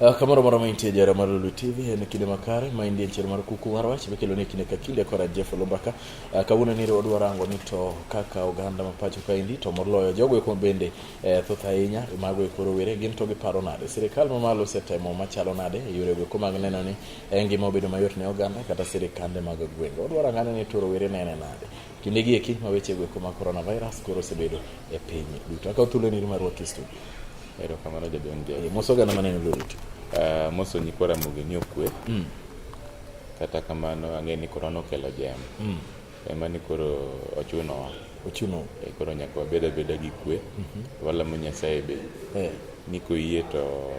Kamoro amora ma intie jara mar Lulu TV en kinde makare ma indie chier mar kuku mar wach mikelo ni kinde ka kinde koda Jeff Olumbaka. Kawuono ni wadwa rango ni to kaka oganda ma pacho kaendi to moloyo jogo eko bende thoth ahinya mago eko rowere gin to giparo nade. Sirikal mamalo osetemo machalo nade e yore go eko mag neno ni ngima obedo mayot ne oganda kata sirikande mag gwenge. Wadwa rangane ni to rowere nene nade. Kinde gi eki ma weche go eko mag coronavirus koro osebedo e piny duto. Akawo thuolo ni mar rwaki e studio. Erokamano jaduong' Jeff. Mos oganda maneno Lulu TV. Moso nyikwa Ramogi ni okwe. Kata kamano ang'e ni korona okelo jem. Ema ni koro ochunowa. Ochuno. Koro nyaka wabed abeda gi kwe. Walamo Nyasaye be. Ni koyie to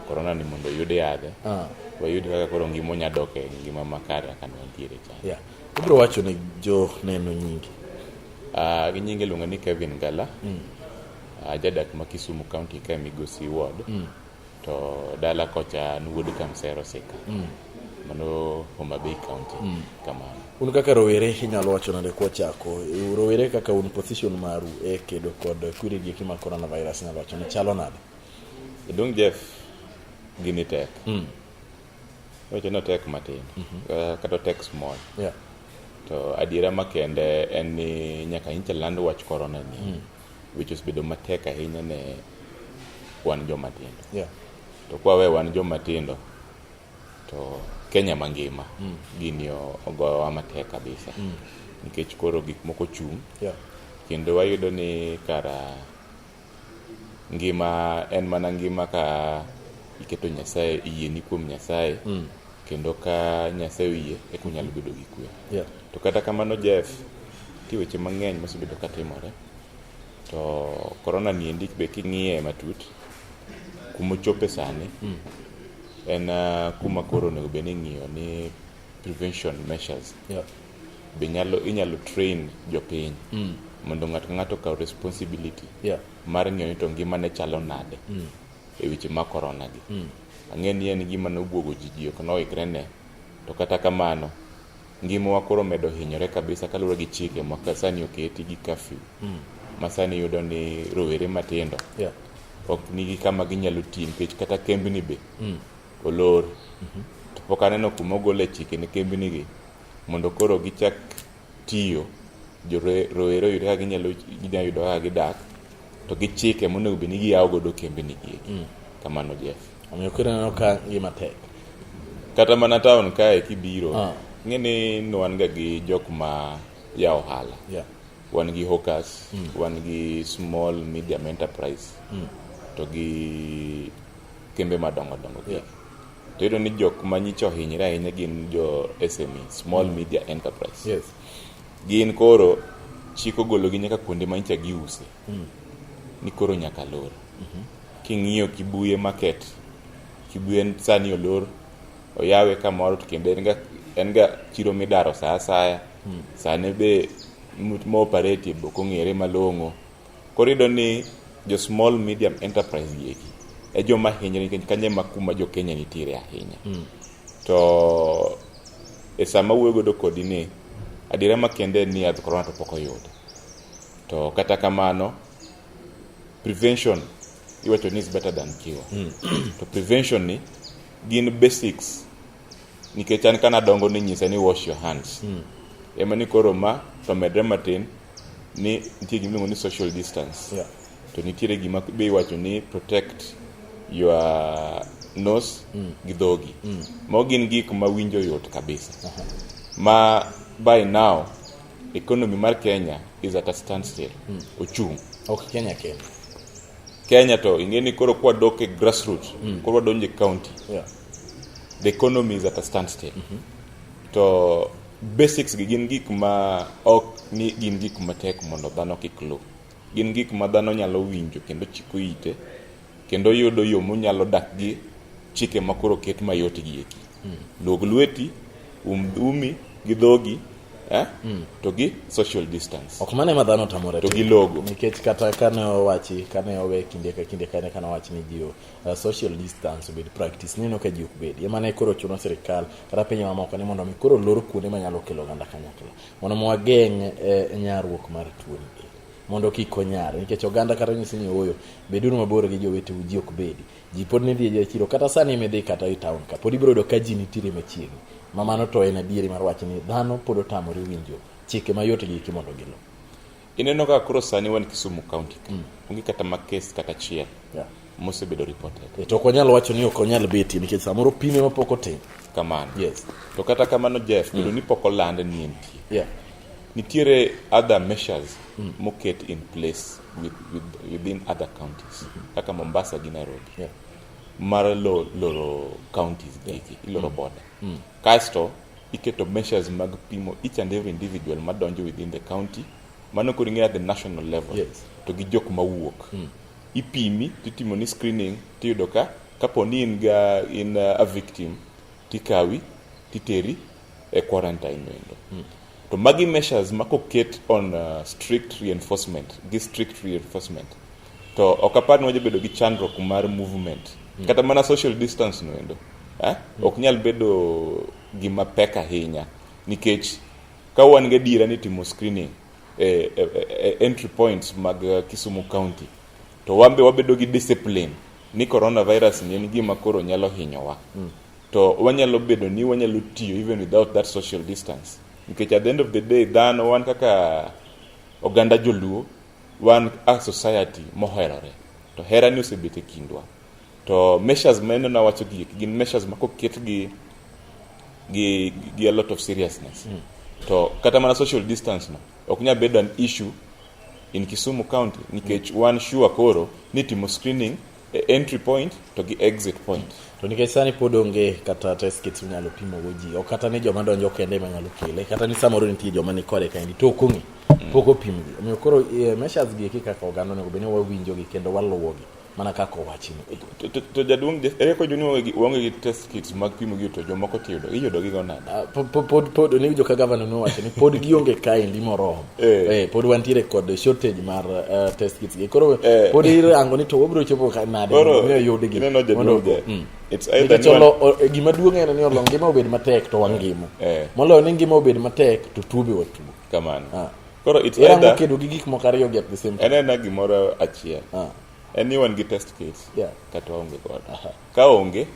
korona ni mondo oyud yadhe. Wayud kaka koro ngima onya dok e ngima makare kaka ne wantiere cha. Yeah. Ibiro wacho ne jo neno nyingi. Gi nyinge iluonga ni Kevin Ngala. Jadak ma Kisumu County ka e Migosi Ward. To dala kocha an wuod Kamsero Sika. Mano Homa Bay County. Kamano. Un kaka rowere inyalo wacho nade kwachako rowere kaka un position maru e kedo kod kwiri gi mag coronavirus inyalo wacho ni chalo nade? Jaduong' Jeff, gini tek. Wacho ni otek matin. Kata otek small. To adiera makende en ni nyaka nyicha land wach corona ni. Weche osebedo matek ahinya ne wan joma tindo. To kwawe wan joma tindo to Kenya mangima gini ogoyowa matek kabisa. Nikech koro gik moko chung'. Kendo wayudo ni kara ngima en mana ngima ka iketo Nyasaye, yieni kuom Nyasaye. Kendo ka Nyasaye oyie eka unyalo bedo gi kwe. To kata kamano Jeff, nitie weche mang'eny mosebedo katimore. To korona ni endi be king'iye matut, kumochope sani, en kuma koro onego bed ni ing'iyo ni prevention measures. Be nyalo inyalo train jopiny mondo ng'ato ka ng'ato okaw responsibility mar ng'iyo ni to ngimane chalo nade e weche mag korona gi. Ang'e ni en gima nobuogo ji, ji ok noikre ne. To kata kamano, ngimawa koro omedo hinyore kabisa kaluwore gi chike ma sani oketi gi curfew. Ma sani iyudo ni rowere matindo ok nigi kama ginyalo tiye nikech kata kembni be olor. To pok aneno kuma ogole chike ne kembni gi mondo koro gichak tiyo, rowere oyud kaka ginyalo yudo kaka gidak to gi chike monego bed ni giyawo godo kembni gi eki. Kamano Jeff. Omiyo koro ineno ka ngima tek. Kata mana town kae kibiro, ing'e ni ne wan ga gi jok ma yawo ohala. Wan gi hawkers, wan gi small medium enterprise, to gi kembe madongo dongo gi. To iyudo ni jok ma nyicha ohinyre ahinya gin jo SME, small media enterprise. Gin koro chik ogologi nyaka kuonde ma nyicha giuse. Ni koro nyaka lor. King'iyo Kibuye market, Kibuye sani olor, oyawe kamoro to kendo en ga chiro midaro sa asaya. Sani be mo operate be ok ong'ere malong'o. Koro iyudo ni jo small medium enterprise gi eki e joma hinyre nikech kanyo ema kuma jo Kenya nitiere ahinya. To e sama awuoyo godo kodi ni, adiera makende en ni yadh korona to pok oyud. To kata kamano, prevention iwacho ni is better than cure. To prevention ni gin basics nikech an kana dongo ni nyisa ni wash your hands. Ema ni koro ma to medre matin ni nitie gima iluongo ni social distance. To nitiere gima be iwacho ni protect your nose gi dhogi. Mago gin gik ma winjo yot kabisa. Ma by now economy mar Kenya is at a standstill. Ochung'. Ok Kenya kende. Kenya to ing'e ni koro kwadok e grassroots, koro wadonjo e county. The economy is at a standstill. To basics gi gin gik ma ok ni gin gik matek mondo dhano kik luw. Gin gik ma dhano nyalo winjo kendo chiko ite kendo yudo yo monyalo dak gi chike ma koro oket mayot gi eki. Luog lweti, um umi gi dhogi, to gi social distance. Ok mano ema dhano otamore To gi logo. Nikech kata kane owachi, kane owe kinde ka kinde kane kane owachi ni ji social distance obed practice, neno ka ji ok bedi. Ema ne koro chuno sirikal kata pinje mamoko ni mondo mi koro lor kuonde manyalo kelo oganda kanyakla. Mondo mi wageng' nyarruok mar tuoni. Mondo kik onyare nikech oganda kata nyisi ni ooyo, beduru mabor gi joweteu ji ok bedi. Ji pod ne dhi e chiro kata sani midhi kata e town ka pod ibiro yudo ka ji nitiere machiegni. Ma mano to en adieri mar wach ni dhano pod otamore winjo chike mayot gi eki mondo giluw. Ineno kaka koro sani wan Kisumu County ka. Onge kata ma case kata achiel mosebedo reported. E, to ok wanyal wacho ni ok onyal betie nikech samoro pime ma pok otim. Kamano. Yes. To kata kamano Jeff, bedo ni pok oland ni entie. Nitiere other measures moket in place within other counties kaka Mombasa gi Nairobi. Mar loro counties gi iloro border. Kasto iketo measures mag pimo each and every individual madonjo within the county. Mano koro ing'eyo at the national level. To gi jok mawuok. Ipimi titimo ni screening tiyudo ka kapo ni in ga in a victim tikawi titeri e quarantine noendo. To magi measures ma koket on strict reinforcement gi strict reinforcement to ok apar ni wajabedo gi chandruok mar movement. Kata mana social distance noendo. Ok nyal bedo gima pek ahinya nikech ka wan gi adiera ni timo screening e entry points mag Kisumu County to wan be wabedo gi discipline ni coronavirus ni en gima koro nyalo hinyowa. To wanyalo bedo ni wanyalo tiyo even without that social distance nikech at the end of the day dhano wan kaka oganda joluo wan a society moherore to hera ni osebet e kindwa to measures ma ineno awacho gi gin measures ma koket gi a lot of seriousness to kata mana social distance no ok nyal bedo an issue in Kisumu County nikech wan sure koro ni timo screening e entry point to gi exit point. To nikech sani pod onge kata test kits minyalo pimogo ji, ok kata ni joma donjo kende ema nyalo kele, kata ni samoro nitie joma ni kode kaendi to ok ong'e, pok opimgi. Omiyo koro measures gi eki kaka oganda onego bed ni wawinjogi kendo waluwogi mana kaka owachni. To jaduong' ere kaka ni waonge gi test kits mag pimo gi to jomoko to iyudo iyudo gigo nade? Pod niwinjo ka gavana nowacho ni pod gionge kaendi moromo. Pod wantiere kod shortage mar test kits gi. Koro pod irango ni to wabiro chopo ka nade mondo mi oyudgi. Ineno jaduong' it's either Nikech gima duong' en ni olo ngima obed matek to wangima. Moloyo ni ngima obed matek to tuo be watuo. Kamano. Koro it's Irango either kedo gi gik moko ariyo gi at the same time. En ena gimoro achiel. En ni wan gi test kits kata waonge godo. Ka onge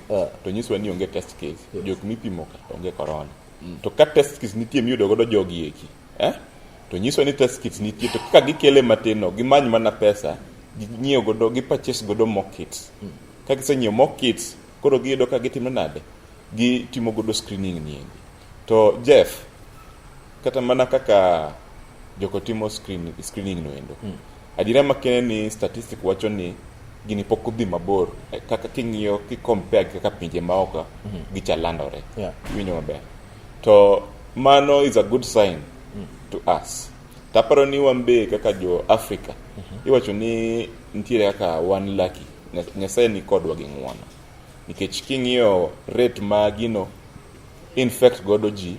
to nyiswa ni onge test kits. Jok mipimo ka onge corona. To ka test kits nitie miyudo godo jogi eki, To nyiswa ni test kits nitie to kaka gikele matin no gimany mana pesa ginyiew godo gi purchase godo more kits. Ka gisenyiewo more kits koro giyudo ka gitimo nade? Gitimo godo screening ni endi. To Jeff, kata mana kaka joko timo screening no endo. Adiera makende ni statistic wacho ni gini pok odhi mabor kaka king'iyo ki compare gi kaka pinje maoko gicha landore. Iwinjo maber. To mano is a good sign to us. To aparo ni wan be kaka jo Africa iwacho ni nitiere kaka wan lucky. Nyasaye ni kodwa gi ng'uono. Nikech king'iyo rate ma gino infect godo ji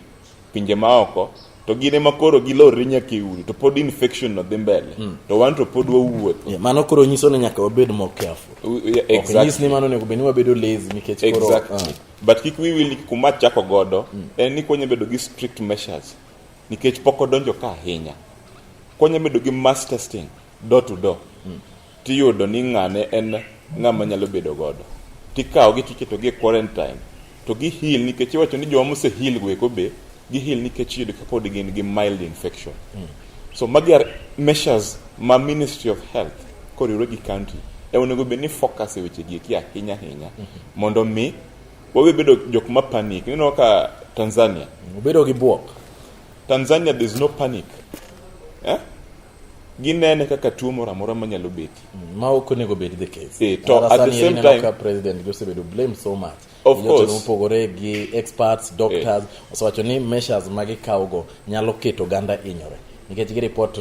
pinje maoko to gin ema koro gilorre nyaka e udi to pod infection no dhi mbele. To wan to pod wawuotho. Yeah, mano koro nyiso ni nyaka wabed more careful. Yeah, Ok nyis ni mano onego bed ni wabedo lazy nikech koro, But kik wiyi wil ni kuma chako godo en ni kwanya bedo gi strict measures nikech pok odonjo ka ahinya. Kwanya bedo gi mass testing door to door. Tiyudo ni ng'ane en ng'ama nyalo bedo godo. Tikawo gi tiketo gi e quarantine to gi heal nikech iwacho ni joma mose heal go eko be gi heal nikech iyudo ka pod gin gi mild infection. So magi are measures ma Ministry of Health koriwore gi county e onego bed ni focus e weche gi eki ahinya ahinya mondo mi wawe bedo jok ma panic. Ineno ka Tanzania Obedo gi buok. Tanzania there's no panic. Ginene kaka tuo moro amora manyalo betie. Ma ok onego bed the case. To Kata at the sani same ineno time ka president gi osebedo blame so much. Of Jotelo course. mopogore gi experts, doctors, osewacho ni measures ma gikawo go nyalo keto oganda hinyore. Nikech gi report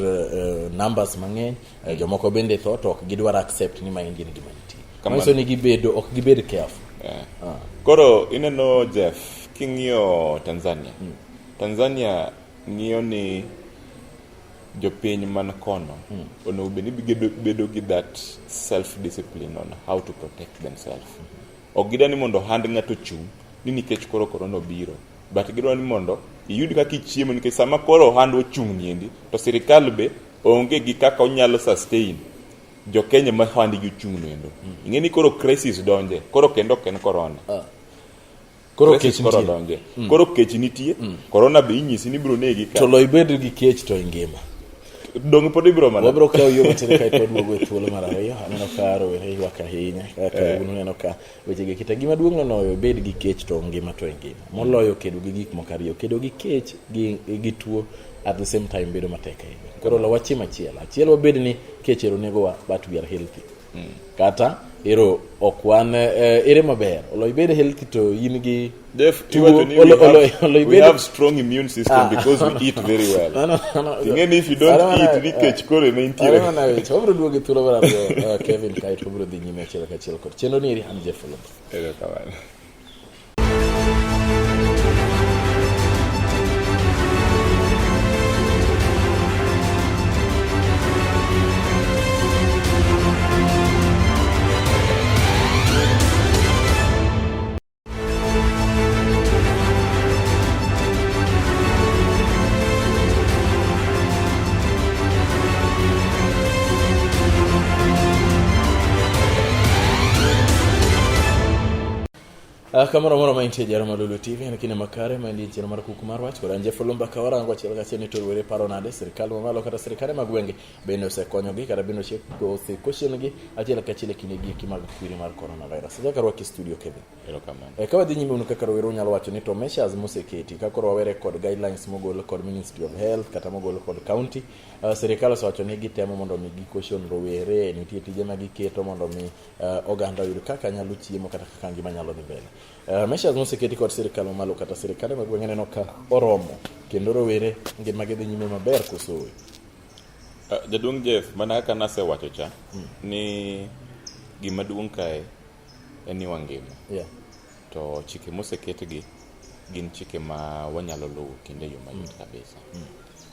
numbers mang'eny, jomoko bende tho to ok gidwar accept ni maendi en gima nitie. Kamano. Manyiso ni gibedo ok gibed careful. Koro ineno Jeff, king'iyo Tanzania. Tanzania ng'iyo ni jopiny man kono onego bed ni bedo gi that self discipline on how to protect themselves. Ok gidwa ni mondo ohand ng'ato chung' ni nikech koro korona obiro, but gidwa ni mondo iyud kaka ichiemo nikech sama koro ohand ochung' niendi to sirikal be Onge gi kaka onyalo sustain jo Kenya ma ohandgi ochung' noendo. Ing'e ni koro crisis donje, koro kendo ok en corona. Koro Crisis kech koro nitie. donje. Koro kech nitie, corona be inyisi ni ibiro negi ka. To lo ibed gi kech to ingima. Donge pod ibiro mana. Wabiro kawo yo matin kae to waduogo e thuolo mar ariyo. Aneno ka rowere ywak ahinya. Kaka un uneno ka wechegi kita gima duong' noloyo ibed gi kech to ngima to ingima. Moloyo kedo gi gik moko ariyo. Kedo gi kech gi, gi tuo at the same time bedo matek ahinya. Koro lo wachim achiel. Achiel wabed ni kech ero negowa but we are healthy. Kata ero ok wan ere maber. Olo ibed healthy to in gi Jeff, tuo. iwacho ni Olo, we olo, have, olo we ibed have strong immune system because we eat very well. No, no, no, no. Ing'e ni if you don't Are mana- eat ni kech koro ema intiere. Are mana weche. Wabiro duogo e thuolo mar ariyo, Kevin, kaeto wabiro dhi nyime achiel kachiel kod chenro ni eri. An Jeff Olumba. Erokamano. Kamoro amora ma intie jaro Malulu TV en kinde makare ma indie chenro mar kuku mar wach kod an Jeff Olumba ka warango achiel kachiel ni to rowere paro nade sirkal mamalo kata sirkande mag gwenge bende osekonyogi kata bende osekoshengi achiel kachiel e kinde gi mag kwiri mar coronavirus. Achako arwaki e studio Kevin. Erokamano. Ka wadhi nyime unu kaka rowere unyalo wacho ni to measures moseketi ka koro wawere kod guidelines mogol kod Ministry of Health kata mogol kod county sirikal osewacho ni gitemo mondo mi gikoshon rowere nitie tije ma giketo mondo mi oganda oyud kaka nyalo chiemo kata kaka ngima nyalo dhi mbele. Measures moseketi kod sirikal mamalo kata sirikande mag gwenge neno ka oromo kendo rowere ngimagi dhi nyime maber koso ooyo? Jaduong' Jeff, mana kaka nasewacho cha ni gima duong' kae en ni wangima. To chike moseketgi gin chike ma wanyalo luwo kendo e yo mayot kabisa.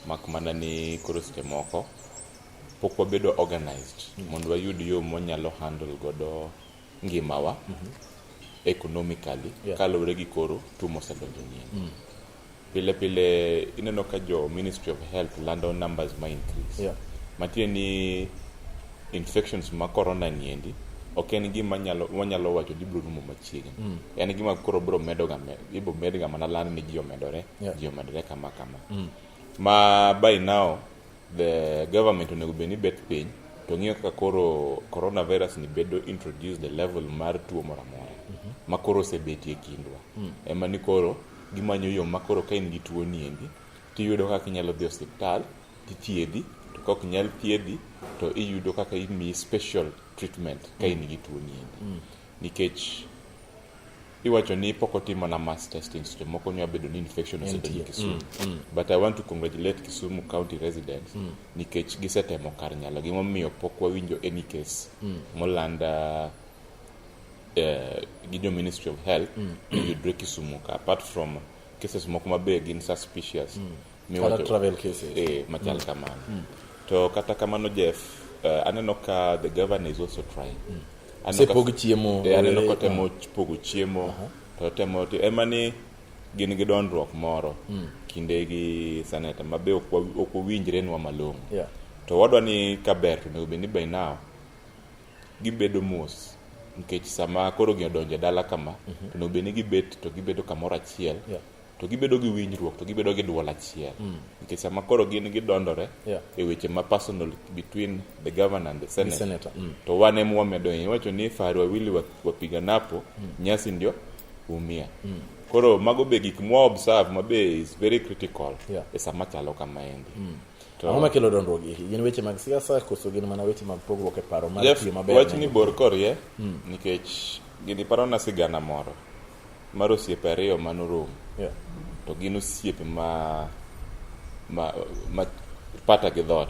Mak mana ni koro seche moko pok wabedo organized mondo wayud yo mwanyalo handle godo ngimawa economically kaluwore gi koro tuo mosedonjo nyien. Pile pile ineno ka jo Ministry of Health lando numbers ma increase. Matiende ni infections ma corona niendi ok en gima nyalo wanyalo wacho ni biro rumo machiegni. En gima koro biro medo ga ibiro med ga mana land ni ji omedore, ji omedore kama kama. Ma by now the government onego bed ni bet piny to ng'iyo kaka koro coronavirus ni bedo introduced e level mar tuo moro amora ma koro osebetie kindwa. Ema ni koro gimanyo yo ma koro ka in gi tuo ni endi tiyudo kaka inyalo dhi osiptal tithiedhi to ka ok nyal thiedhi to iyudo kaka imiyi special treatment ka in gi tuo ni endi. Nikech iwacho ni pok otim mana mass testing seche moko nyalo bedo ni infection osedonjo Kisumu. But I want to congratulate Kisumu County residents nikech gisetemo kar nyalo gi momiyo pok wawinjo any case moland gi jo Ministry of Health yudre Kisumu ka apart from cases moko ma be gin suspicious Kata travel cases. Machal kamano. To kata kamano Jeff, aneno ka the governor is also trying. Aneno ka- Osepog chiemo, Aneno rowere, kotemo pogo chiemo to otemo ema ni gin gi dondruok moro kinde gi senator ma be ok wawinjrenwa malong'o. To wadwa ni kaber to onego bed ni by now gibedo mos nikech sama koro gini odonjo e dala kama to onego bed ni gibet to gibedo kamoro achiel to gibedo gi winjruok to gibedo gi duol achiel nikech sama koro gin gidondore e weche ma personal between the governor and the senate, The senator, to wan ema wamedo iwacho ni faru wawili wapiganapo nyasi ndio umia. Koro mago be gik mwa observe ma be is very critical e sama chalo kama endi. To Ang'o makelo dondruok gi? Gin weche mag siasa koso gin mana weche mag pogruok e paro mar Jeff, tiyo maber? wach ni bor korie nikech gini parona sigana moro mar osiepe ariyo manoromo to gin osiepe ma pata gi dhoot.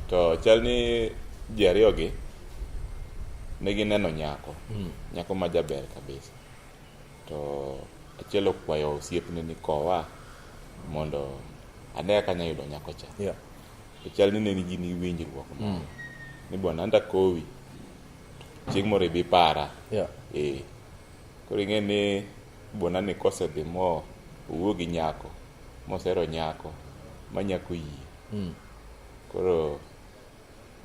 To chal ni ji ariyo gi ne gineno nyako, nyako ma jaber kabisa. To achiel okwayo osiepne ni kowa mondo ane kaka anyalo yudo nyako cha. To chal ni ne gin gi winjruok moro. Ni bwana anta kowi chieng' moro ibi para. Koro ing'e ni bwana ni kosedhi mo owuo gi nyako mosero nyako ma nyako yie. Koro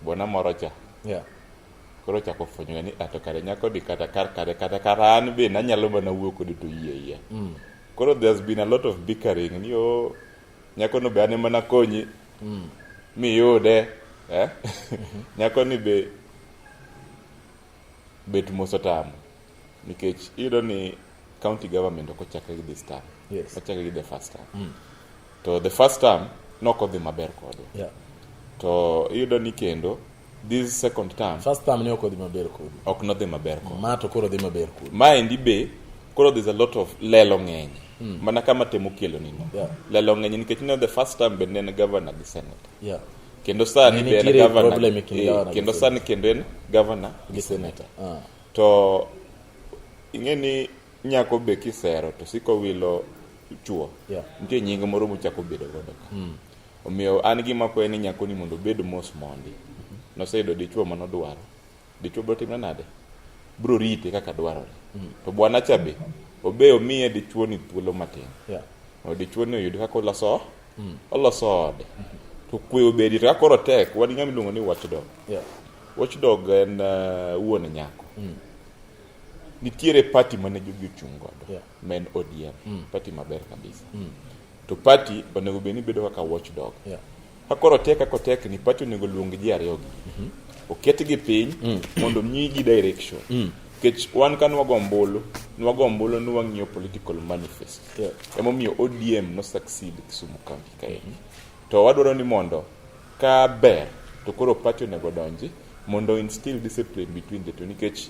bwana moro cha koro chako fwenyo ni ato kare nyako di kata kar kare kata kara an be nanyalo mana wuoyo kode to yie yie. Koro there's been a lot of bickering ni o nyako no be an ema nakonyi miyude eh? Nyako ni be bet mos otamo nikech iyudo ni county government ok ochakre gi this term. Ochakre gi the first term. To the first term nok odhi maber kodwa. To iyudo ni kendo this second term First term ne ok odhi maber kodu. Ok nodhi maber kodwa. Ma to koro dhi maber kodu. Maendi be koro there's a lot of lelo ng'eny. Mana kama temo kelo ni no. Lelo ng'eny nikech ne the first term be ne en governor gi senator. Kendo sani Ne be en nitiere governor. problem e kind governor gi kendo senator. sani kendo en governor gi senator. To ing'e ni nyako be kisero to siko wilo chuo. Nitie nying moro mochako bedo godo ka. Omiyo an gima akwayo ni nyako ni mondo obed mos mondi. Noseyudo dichuo manodwaro. Dichuo biro timre nade? Biro rite kaka dwarore. To bwana cha be obe omiye dichuo ni thuolo matin. Mondo dichuo ni oyud kaka oloso oloso ode. To kwe obedi to kaka koro tek wan gi ng'ama iluongo ni watchdog. Watchdog en wuon nyako. Nitiere party mane jogi ochung' godo. Ma en ODM. Party maber kabisa. To party onego bed ni bedo kaka watchdog. Ka koro tek kaka otek ni party onego luong ji ariyo gi. Oketgi piny mondo migi direction. Nikech wan ka nwago ombulu, nwago ombulu ni wang'iyo political manifest. Emomiyo ODM no succeed Kisumu County kaendi. To wadwaro ni mondo ka ber to koro party onego donji mondo instill discipline between the two nikech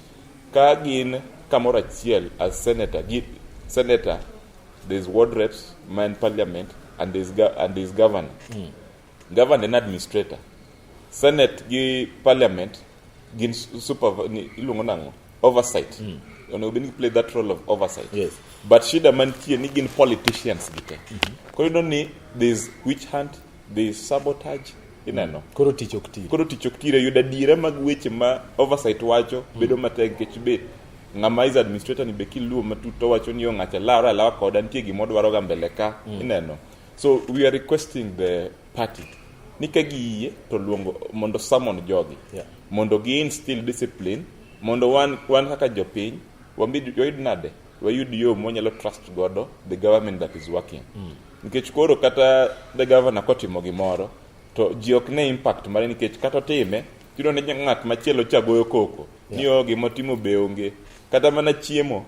ka gin kamoro achiel as senator gi senator there's ward reps ma en parliament and there's, and there's governor. Governor en administrator. Senate gi parliament gin super ni, iluongo nang'o oversight. Onego bed ni play that role of oversight. But shida mantie ni gin politicians gi te. Koro iyudo ni there's witch hunt, there's sabotage, ineno. Koro tich ok tire. Koro tich ok tire, yudo adiera mag weche ma oversight wacho bedo matek nikech be ng'ama is administrator ni be kiluwo matut to wacho ni yo ng'acha lawre alawa koda nitie gima odwaro ga mbele ka ineno. So we are requesting the party ni ka giyie to luongo mondo summon jogi mondo gi instill discipline mondo wan kaka jopiny wabed wayud nade wayud yo mwanyalo trust godo the government that is working. Nikech koro kata the governor kotimo gimoro to ji ok ne impact mare nikech kata otime tiyudo ni ng'at machielo cha goyo koko ni o gimotimo be onge kata mana chiemo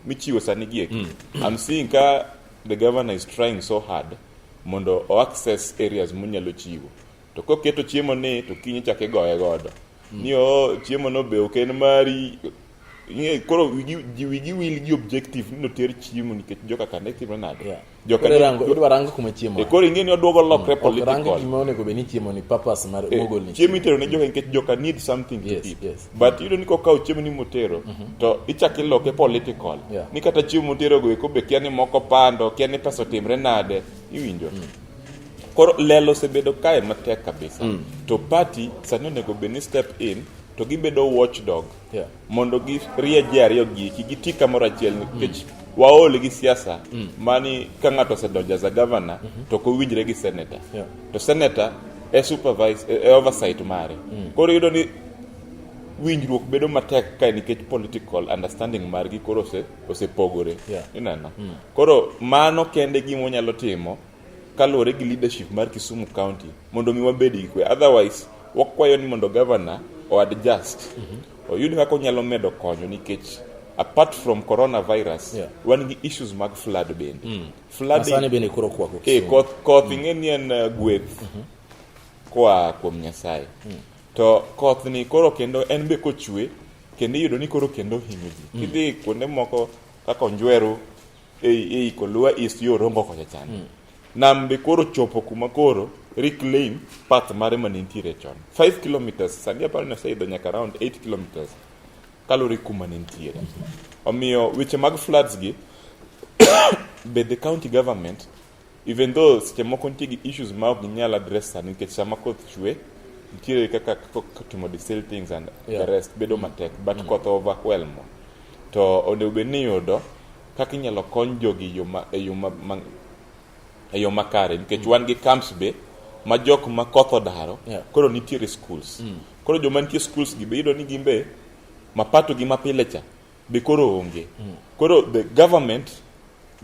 michiwo sani gi eki. I'm seeing ka the governor is trying so hard mondo o access areas monyalo chiwo to koketo chiemo ni to kiny ichako igoye godo ni o chiemo no be ok en mari. Ing'e, koro wigi wigi wil gi objective ni noter chiemo nikech joka kane timre nade. Joka Koro idwa rango kuma chiemo. Koro ing'e ni oduogo lokre Ok rang political. gima onego bed ni chiemo ni purpose mar mogol ni chiemo itero ne joka nikech joka need something to eat. But iyudo ni kokawo chiemo ni motero to ichako iloke political. Ni kata chiemo motero go eko be kia ni moko pando, kia ni pesa otimre nade, iwinjo. Koro lelo osebedo kae matek kabisa. To party sani onego bed ni step in to gibedo watchdog. Mondo girie ji ariyo gi eki giti kamoro achiel nikech waol gi siasa mani ka ng'ato osedonjo as a governor to ok owinjre gi senator. To senator e supervise e oversight mare. Koro iyudo ni winjruok bedo matek kae nikech political understanding margi koro osepogore. Ineno? Koro mano kende gima wanyalo timo kaluwore gi leadership mar Kisumu County mondo mi wabed gi kwe. Otherwise wakwayo ni mondo governor o adjust. Oyud kaka onyalo medo konyo nikech apart from coronavirus wan gi issues mag flood bende. Flooding, Masani bende koro kwako Kisumu. Koth ing'e ni en gweth koa kuom Nyasaye. To koth ni koro kendo en be kochwe kendo iyudo ni koro kendo hinyo ji. Kidhi kuonde moko kaka Onjweru ei Kolua East yo Rongo kocha chande. Nam be koro chopo kuma koro reclaim path mare mane nitiere chon. 5 kilometers sani aparo ni oseidho nyaka around 8 kilometers kaluwore kuma ne nitiere. Omiyo weche mag floods gi be the county government even though seche moko nitie gi issues ma ok ginyal address sani nikech sama koth chwe nitiere kaka timo desiltings and the rest bedo matek but koth overwhelm to onego bed ni iyudo kaka inyalo kony jogi e yo makare nikech wan gi camps be Ma jok ma koth odaro Yeah. koro nitiere schools. Koro joma nitie schools gi be iyudo ni gin be mapato gi mapile cha be koro onge. Koro the government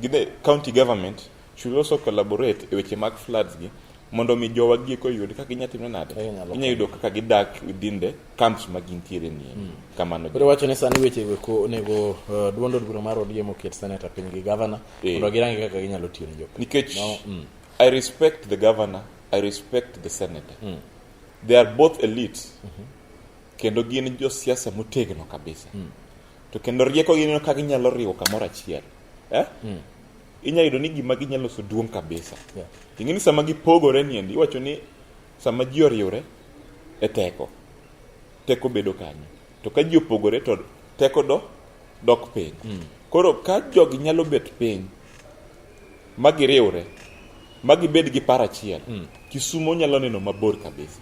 gi the county government should also collaborate e weche mag floods gi mondo mi jowa gi eko oyud kaka ginya timo nade, Kaka ginyalo ginya yudo kaka gidak within the camps ma gintiere ni kamano. Koro wacho ni sani weche go eko onego duond od bura mar ODM oket senator piny gi governor mondo girangi kaka ginyalo tiyo ne jopiny. Nikech No, I respect the governor, I respect the senator. They are both elites. Kendo gin josiasa motegno kabisa. To kendo rieko gineno ka ginyalo riwo kamoro achiel. Eh? Inyalo yudo ni gima ginyalo loso duong' kabisa. Ing'e ni sama gipogore niendi, iwacho ni sama ji oriwre e teko, teko bedo kanyo. To ka ji opogore to teko do dok piny. Koro ka jogi nyalo bet piny ma giriwre ma gibed gi paro achiel, Kisumo nyalo neno mabor kabisa.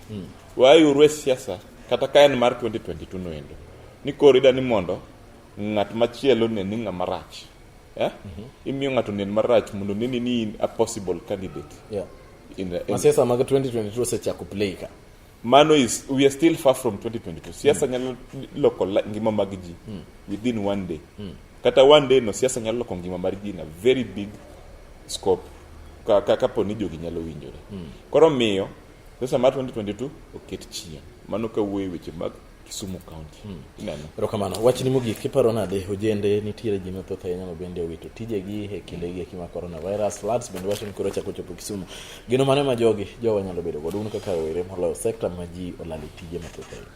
Waeuru e siasa kata ka en mar 2022 noendo ni koro ida ni mondo ng'at machielo onen ni ng'ama rach, eh? Imiyo ng'ato onen marach mondo oneni ni in a possible candidate in Ma siasa mag 2022 osechako play ka. Mano is we are still far from 2022. Siasa nyalo loko ngima mag ji within one day. Kata one day no siasa nyalo loko ngima mar ji in a very big scope ka kapo ni jogi nyalo winjore. Koro miyo siasa mar 2022 oket chien. Mano kawuoyo e weche mag Kisumu County. Ineno. Erokamano. Wachni mogik, iparo nade ojende nitiere ji mathoth ahinya ma bende owito tijegi e kindegi eki mag coronavirus, floods bende wacho ni koro ochako chopo Kisumu. Geno mane ma jogi jowa nyalo bedo godo un kaka rowere moloyo sekta ma ji olalo tije mathoth ahinya?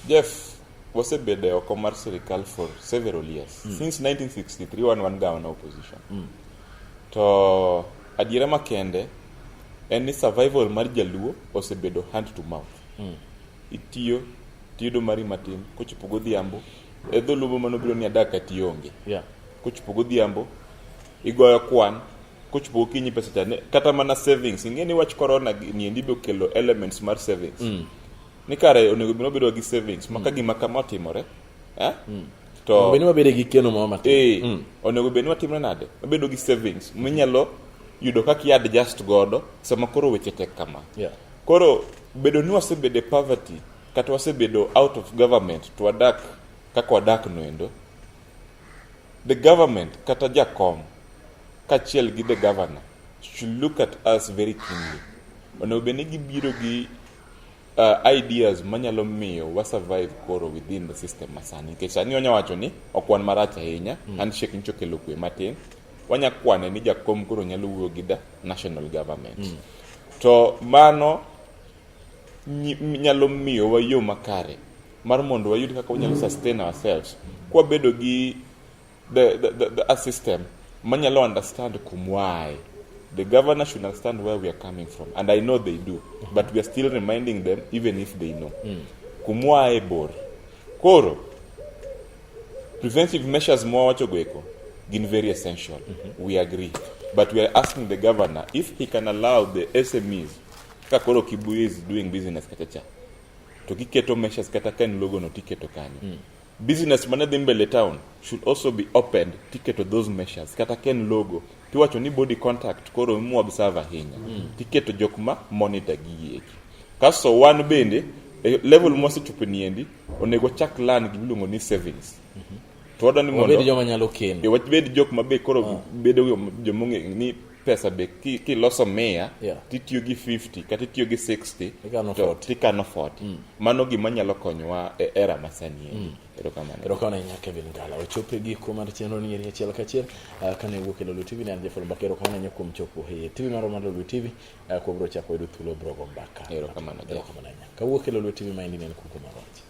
Jeff, wasebedo e oko mar sirikal for several years. Since 1963 wan ga wan opposition. To adiera makende en ni survival mar jaluo osebedo hand to mouth. Itiyo tiyudo mari matin kochopo godhiambo e dholuo manobiro ni adak kata ionge. Kochopo godhiambo igoyo kwan, kochopo gokinyi pesa cha kata mana savings. Ing'e ni wach corona niendi be okelo elements mar savings. Ni kare onego bed ni wabedo gi savings ma ka gima kama otimore, eh? To Bende wabede gi keno moro matin. Onego bed ni watimre nade? Wabedo gi savings minyalo yudo kaka i adjust godo sama koro weche tek kama. Koro bedo ni wasebedo e poverty kata wasebedo out of government to wadak kaka wadak noendo, the government kata jakom kaachiel gi the governor should look at us very keenly. Onego bed ni gibiro gi ideas manyalo miyo wa survive koro within the system masani. Nikech sani wanya wacho ni ok wan marach ahinya, handshake nyocha okelo kwe matin. Wanya kwane ni jakom koro nyalo wuoyo gi the national government. To mano nyalo miyowa yo makare mar mondo wayud kaka wanyalo sustain ourselves kwabedo gi a system manyalo understand kum why. The governor should understand where we are coming from, and I know they do, but we are still reminding them even if they know. Kumwae bor. Koro, preventive measures mwawacho go eko gin very essential. We agree. But we are asking the governor if he can allow the SMEs, kaka koro Kibuye is doing business kachacha, to giketo measures kata ka en logo no tiketo kanyo. Business mane dhi mbele town should also be opened tiketo those measures kata ka en logo tiwacho ni body contact koro mu observe ahinya tiketo jok ma monitor gigi eki. Kasto wan bende e level mwasechopo niendi onego chak learn gimiluongo ni savings. To wadwa ni mondo Wabed joma nyalo keno. E wabed jok ma be koro bedo joma ong'e ni pesa be kiloso 100 titiyo gi 50 kata itiyo gi 60 Ikano to 40. tikano 40. Mano gima nyalo konyowa e era masani endi. Erokamano. Erokamano ahinya Kevin Ngala. Wachopo e giko mar chenro ni eri achiel kachiel kane wuok e Lolwe TV ne an Jeff Oloo Mbaka. Erokamano ahinya kuom chopo e TV marwa mar Lolwe TV. Kwa biro chako yudo thuolo biro go mbaka. Erokamano, Jeff. Erokamano ahinya. Kawuok e Lolwe TV maendi ne en Kuku mar Wach.